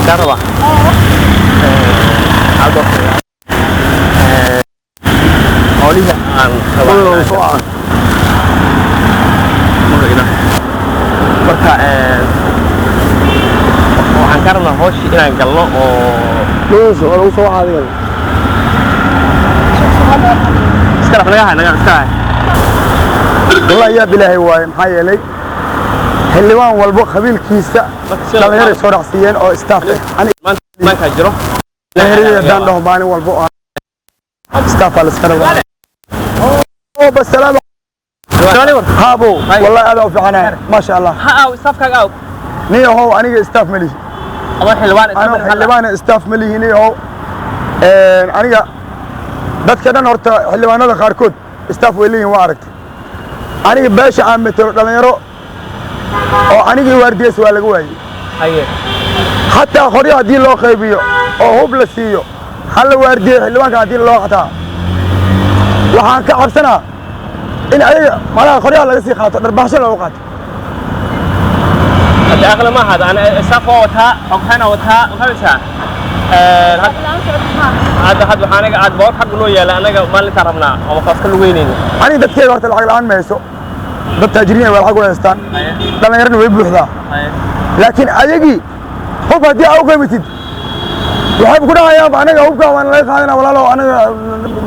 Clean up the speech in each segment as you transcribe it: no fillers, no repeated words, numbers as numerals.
Kaa rabaa hadda xoolihii aan rabaa marka waxaan ka rabnaa hooshii inaan galno oo lagu soo caadigan. Iska dhaf, naga hay, naga iska hay. Wallahi yaa bilaahi waaye, maxaa yeelay xildhibaan walbo qabiilkiisa dhallinyaray soo dhacsiiyeen oo staff ah. Ani Maanta maankaa jiro. Dhallinyaradii haddaan dhaho maalin walbo oo staff aa la iska rabaa oo bas salaam haabo. Wallahi aad u fiicanahay, maasha Allah. Ha aaw staffkaaga aaw? Nin yahow, aniga staff ma lihi. Ama xildhibaan? Anoo xildhibaan staff ma lihi, nin yahow. Aniga dadka dhan horta xildhibaanada qaarkood staff way leeyihin, waa aragtay. Aniga beesha aan metelo dhalinyaro oo anigii waardiyeysa waa laga waayey. Haye. Xataa qoryo haddii loo qaybiyo oo hub la siiyo, ha la waardiyeyo xildhibaanka haddii loo qataa, waxaan ka cabsanaa in ayaga malaha qoryaha laga sii qaato, dharbaaxsho loogu qaato. Hadda aqli ma ahad, ana staff waa wataa, xogxana wataa, ma fahmaysaa? Hadda waxaa anaga aad boor xagga noo yaala, anaga maalintaan rabnaa oo markaas ka lugeynayna. Aniga dadkeega horta lacag la'aan ma hayso, dad taajiriin waa lacag u haystaan, dhallinyarana way buuxdaa, laakiin ayagii hub haddii aa u qaybatid waxay ku dhahayaan anaga hubka waan laga qaadana, walaalo, anaga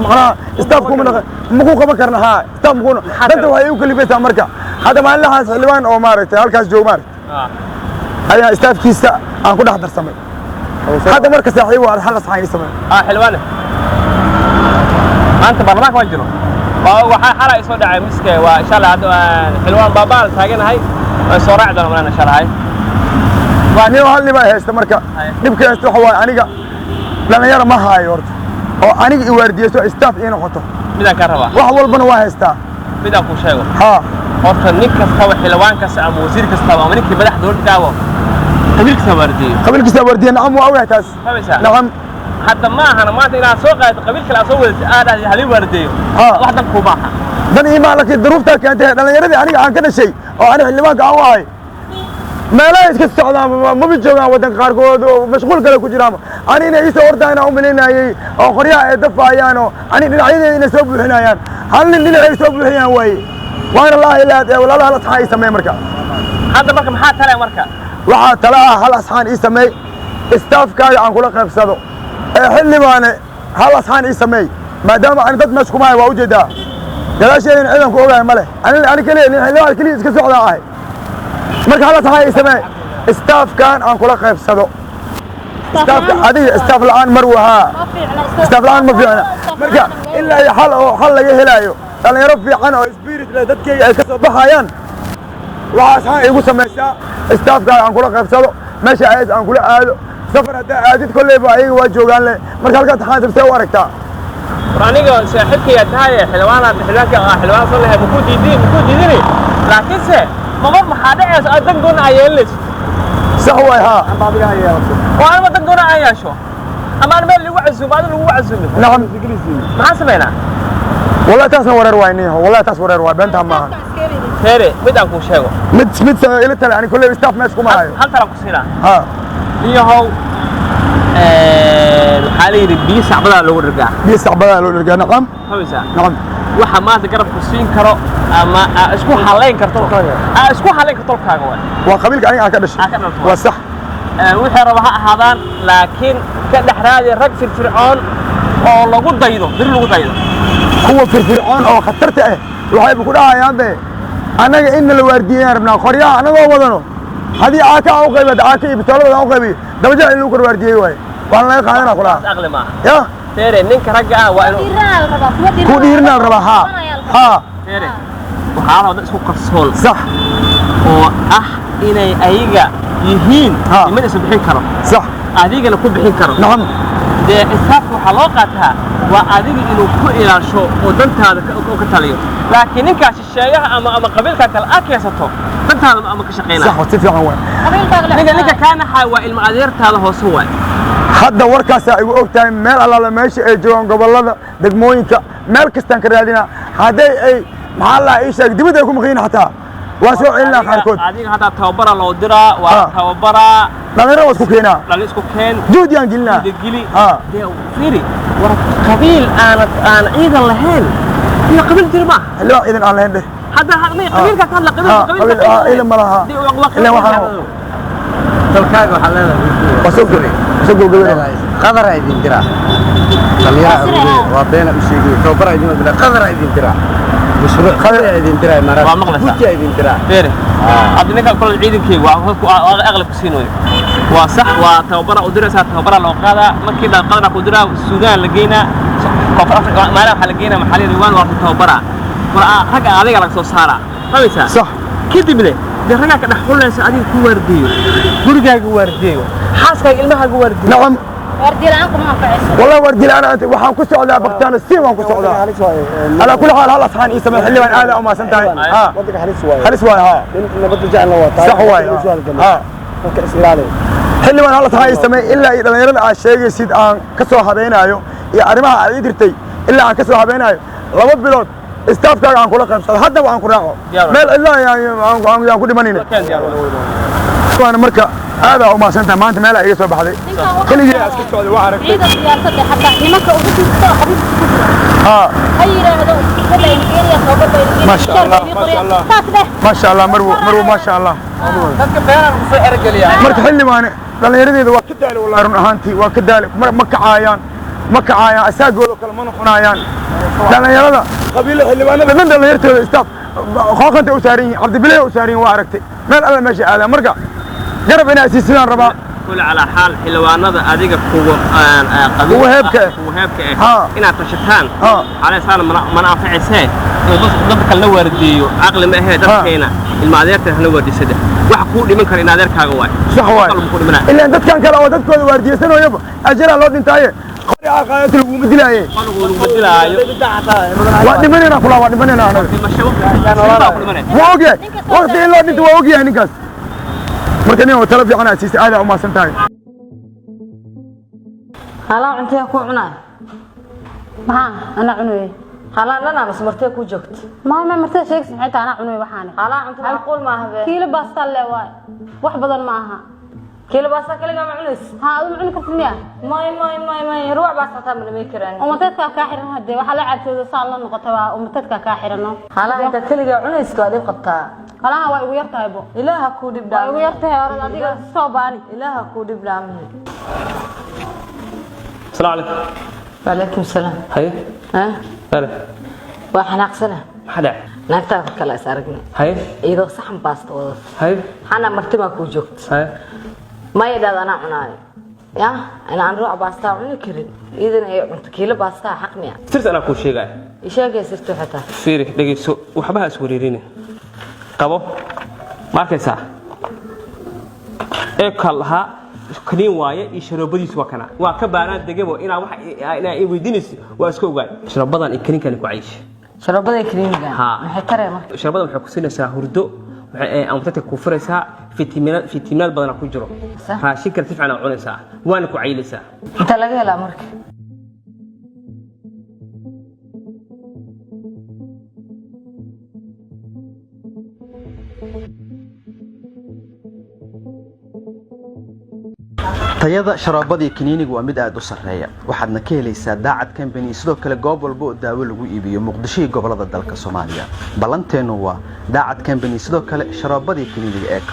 macnaha staff kuma naqa, maku qaban karna. Haa, staff maku danta waxay u kalifaysaa. Marka hadda maalinlahaas xildhibaan oo maaragtay halkaas jooga maaragtay ayaa staffkiisa aan ku dhex darsamay. Hadda marka saaxiib waa hal asxaan ii samey. Ah, xildhibaane, maanta baarlamaanka waan jiro, waa waxaa xalay soo dhacay miske. Waa insha Allah hadda xildhibaan baabaan taaganahay, waan soo raaci doona malan insha Allah. Waa nin hal dhib ay haysta. Marka dhibka haysta waxa waaye aniga dhalinyaro ma haayo horta oo aniga i waardiyeyso, staff ii noqoto. Midaan kaa rabaa. Wax walbana waa haystaa. Midaan kuu sheego. Haa. Horta nin kastaba, xildhibaan kasta ama wasiir kastaba ama ninkii madax dowladda kaabo, qabiilkiisa waardiyeyo. Qabiilkiisa waardiye, nacam, waa ogahay taas. Fahmaysaa? Nacam. Hadda ma ahana maanta inaad soo qaadato qabiil kale aad soo wadato, aad dhahday halii waardiyeyo. Wax dan kuuma aha. Dan iimaa, laakiin duruuftaa keentay. Dhallinyaradii aniga aan ka dhashay oo ani xildhibaanka aan u ahay meelaha iska socdaan, maba joogaan waddanka qaarkood oo mashquul kale ku jiraan. Ani inay iisoo ordaan aan u malaynayey oo qoryaha ay dafaayaan oo ani dhinacyadeeda inay soo buuxinayaan, hal nin dhinacay soo buuxinayaan waaye. Waana laa ilaa walaalaha hal asxaan ii sameey marka. Hadda marka maxaa tale marka? Waxaa tala ah hal asxaan ii sameey, staffkaaga aan kula qaybsado ee xildhibaane. Hal asxaan ii sameey, maadaama ani dad meesha kuma hay, waa ujeedaa, gadaasheedana ciidan ku ogahay ma leh. Ani keliya nin xildhibaan keliya iska socdaa ahay. Marka hal asxaan ii sameey, staffkan aan kula qaybsado. Staffka adiga staff la'aan mar wahaa, staff la'aan ma fiicna. Marka ilaa iyo xal oo xal laga helaayo, dhalinyaro fiican oo spirit leh dadkayga ay ka soo baxayaan, waxaa asxaan iigu samaysaa staffkaaga aan kula qaybsado, meesha ayas aan kula aado safar. Haddaa aadid kolleyba ayaga waa joogaan le. Marka halkaas asxaan sabsee u aragtaa? War aniga saaxiibkaya tahay, xildhibaanaad, xildhibaanka ah, xildhibaan soo lehay, makuu diidin, makuu diidini, laakiinse mamar maxaa dhacaysa aad dan goona aa yeelanaysid. Sax waay, haa. Oo anima dan goona aan yeesho ama aan meel lagu casuumo, adin lagu casuumin. Nacam. Maxaan samaynaa? Wallahi taasna wareer waay, niyaho, wallahi taas wareer waay, beentaa maaha. Feere, mid aan kuu sheego. Mid ila tale, ani kolleyba staff meesha kuma hayo. Hal talaan ku siinaa. Haa. Niyahow, waxaa la yidhi biyo sacbadaa loogu dhargaa. Biyo sacbadaa loo dhargaa, nacam. Fahmaysaa? Nacam. Waxa maanta garabku siin karo ama aa isku halayn karto, aa isku halayn karto tolkaaga waay. Waa qabiilka aniga aan ka dhashay. Aa ka dhalatay. Waa sax. Wixii raba ha ahaadaan, laakiin ka dhex raadi rag firfircoon oo lagu daydo, biri lagu daydo. Kuwa firfircoon oo khatarta ah waxayba ku dhahayaan be annaga inna la waardiiyaan rabnaa, qoryaha annagoo wadano haddii aaka aan u qaybiyo, aaka iyo bistoolada aan u qaybiyo, dabajeex in lagu kor waardiiyey waaye, waana laga qaadana kulaha. Taas aqli maaha. Ya. Feere, ninka ragga ah waa inuu Ku dhiirinaa la rabaa, haa haa. Feere, waxaa la rabaa dad isku kalsoon oo ah inay ayaga yihiin niman isu bixin karo, adigana ku bixin karo. Dee xisaabka waxaa loo qaataa waa adiga inuu ku ilaasho oo dantaada ka taliyo, laakiin ninkaa shisheeyaha ama qabiilka kale aad keensato dantaada ama ka shaqaynaya. Sax, si fiican waay. Ninka kaa naxaay waa ilma adeertaada hoose waay. Hadda warkaasaa igu og tahay. Meel allaala meesha ay joogaan, gobollada, degmooyinka, meel kastaan ka raadinaa. Hadday ay maxaa la ii sheeg dibadda ay ku maqan yihiin xataa waa soo celinaa qaarkood. Adiga hadda tababara loo diraa, waa tababaraa. Dhalinyaro waa isku keenaa. Dhalin isku keen. Juhdi aan gelinaa. Geli. Ha. Dee fiiri, war qabiil aanad aan ciidan lahayn iyo qabiil jir maaha. Xildhibaan ciidan aan lahayn dheh. Hadda may qabiilka ka hadla, qabiilka. Qabiil, ciidan ma laha. Dee waa Ileen waxaan- Dalkaaga waxaa leedahay. Waa soo gabagabeynaa. Qadara idin diraa taliyaha awgeed, waa beena u sheegay, tababara idin diraa, qadara idin diraa, mashruuc qadara idin diraa, imaaraad. Waa maqlaysaa. Guji idin diraa. Fiiri, hadda ninka kale ciidankeyga waa dadku aqlab ku siinayo, waa sax. Waa tababara u diraysaa, tababara loo qaadaa. Markii dhan qadara ku diraa, Suudaan la geynaa, Koonfur Afrika maalaha waxaa la geynaa, maxaa la yidhi, waan waa tababaraa. War ragga adiga laga soo saaraa, fahmaysaa? Sax. Kadibna dee raggaa ka dhex xulaysa, adiga ku waardiyo, gurigaaga waardiyo, xaaskaaga, ilmahaaga waardiyo. Nacam. Waardiyo la'aan kuma anfacayso. Wallahi waardiyo la'aan anta waxaan ku socdaa baktaano si waan ku socdaa. Alaa kulli xaal, hal asxaan ii samee, xildhibaan. Aad aa umahadsan tahay. Ha. Wadanka halis waaye. Halis waaye, ha. Nin nabadda jecelna waa tahay. Sax waaye, ha. Marka is ilaali. Xildhibaan, hal asxaan ii samee ilaa iyo dhalinyarada aad sheegaysid aan ka soo habeenaayo iyo arrimaha aad ii dirtay ilaa aan ka soo habeenaayo 2 bilood staffkaaga aan kula qaybsado, haddaba aan ku raaco. Diyaar. Meel cidla yaan ku dhimanayna. Waana marka aad aa umahadsan tahay. Maanta meelaa iga soo baxday. Ninkan waxaa Keligii aa iska socday, waa aragtay. Ciidan siyaasadda xataa nimanka ugu jirta oo qabiilka ku jira ha ha yidhaahdo dad aynu keenaya, tababar baynu keenaya. Masha Allah, masha Allah. Saas dheh. Maasha Allah, marwo, marwo, maasha Allah. Dadka beeraan ku soo ergeliyaa. Marka xildhibaane, dhallinyaradeeda waa ka daali, wallahi run ahaantii waa ka daali. Ma kacaayaan, ma kacaayaan, asaagooda kale ma noqonaayaan dhallinyarada qabiilo. Xildhibaanada dhan dhallinyartooda staff qooqanta u saaran yihiin, Cabdibilay u saaran yihiin, waa aragtay meel alla meesha aadaan. Marka garab inaa siisidaan rabaa. Kul calaa xaal, xildhibaanada adiga kuwa aan qabiil Kuwa heebka ah. Kuwa heebka ah inaad tashataan calaysaan mana anfacaysee inuu dad kale la waardiyeeyo caqli ma ahee. Dadkeena ilma adeerta hana waardisada, wax kuu dhiman kara in adeerkaaga waay. Sax waay. Qalbu ku dhimanaa. Ilaan dadkan kale oo dadkooda waardiyeysanayoba ajaraa loo dhintaaye, qori aa qaadata laguma dilaaye. Qoligu lagu dilaayo. Waa dhimanayna kulaa, waa dhimanayna anaga. Dhimasho waqti ku dhimanaya. Waa ogyahay waqti in loo dhinto, waa ogyahay ninkaas. Marka nin oo talo fiican aad siisay, aad aa umahadsan tahay. Halaan cuntada ku cunaa. Maxaa anaa cunuye? Halaan dhanaa mas martee ku joogto. Maama martida sheegaysa maxay tahay? Anaa cunuye waxaane. Halaan cuntada macquul maaha be. Kiilo baasta le waay, wax badan ma aha. Kiilo baasta kaligaa ma cunays? Ha, adu ma cuni kartid miya? May, may, may, may, ruwac baasta xataa ma dhamay karaan. Umateedkaa kaa xiran, hadee waxaa la cabtooda saa la noqota, waa umateedkaa kaa xirano. Halaan inta kaligaa cunaysid waa dhib qabtaa. Halaha waa igu yar tahay bo. Ilaaha kuu dhib Waa dhaame. igu yar tahay orad adiga soo baani. Ilaaha kuu dhib dhaame. Asalaamu calaykum. Wacalaykum salaam. Haye. Ha. Dale. Waa xanaaqsana. Maxaa dhacay? Naagtaada kale is aragnay. Haye. Iyadoo saxan baasta wadata. Haye. Xana martimaa kuu joogto. Haye. Maya dhaad anaa cunaayo ya inaan ruuc baastaa cuni karin, iyadana ay cunto kiilo baastaa, xaq miya? Sirta anaa kuu sheegaya. Isheegay sirtu xitaa. Fiiri, dhegeyso, waxba ha iswareerini. Qabo, ma arkaysaa ee kal lahaa kaniin waaye iyo sharoobadiisu waa kana. Waa ka baaraan degebo inaa wax inaa i weydiinayso, waa iska ogaay. Sharoobadan iyo kaniinkani ku cayisha. Sharoobada kaniiniga? Ha. Maxay taree marka? Sharoobadan waxay ku siinaysaa hurdo, waxay amtadka ku furaysaa, fitamiinaad badan ku jiro. Sax. Raashin kale si fiican aa cunaysaa, waana ku cayilaysaa. Inta laga helaa marka? Tayada sharoobadii kiniinigu waa mid aad u sarreeya, waxaadna ka helaysaa Daacad Company, sidoo kale goob walba oo daawo lagu iibiyo Muqdisho iyo gobolada dalka Soomaaliya. Ballanteennu waa Daacad Company, sidoo kale sharoobadii kiniiniga ee